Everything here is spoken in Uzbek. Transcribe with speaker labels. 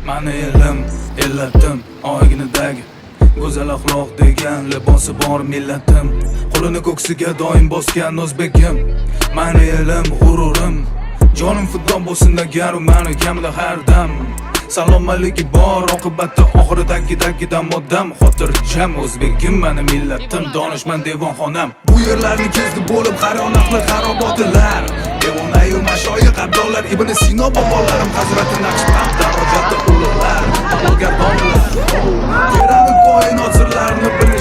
Speaker 1: Mani elim, ellatim, oyginidagi go'zal axloq degan libosi bor millatim, qo'lini ko'ksiga doim bosgan o'zbegim. Mani elim, g'ururim, jonim fido bo'lsin agar mani kamida har dam salomatligi bor, oqibatda oxiridagi odam xotirjam. O'zbegim, mani millatim, donishmand devonxonam. Bu yerlarni kezdi bo'lib hayron ahli xarobotilar, devonayu mashoyix, abdollar, Ibn Sino bobolarim, Hazrati Naqshband darajati ulug'lar, gardonlar, teran koinot sirlarini.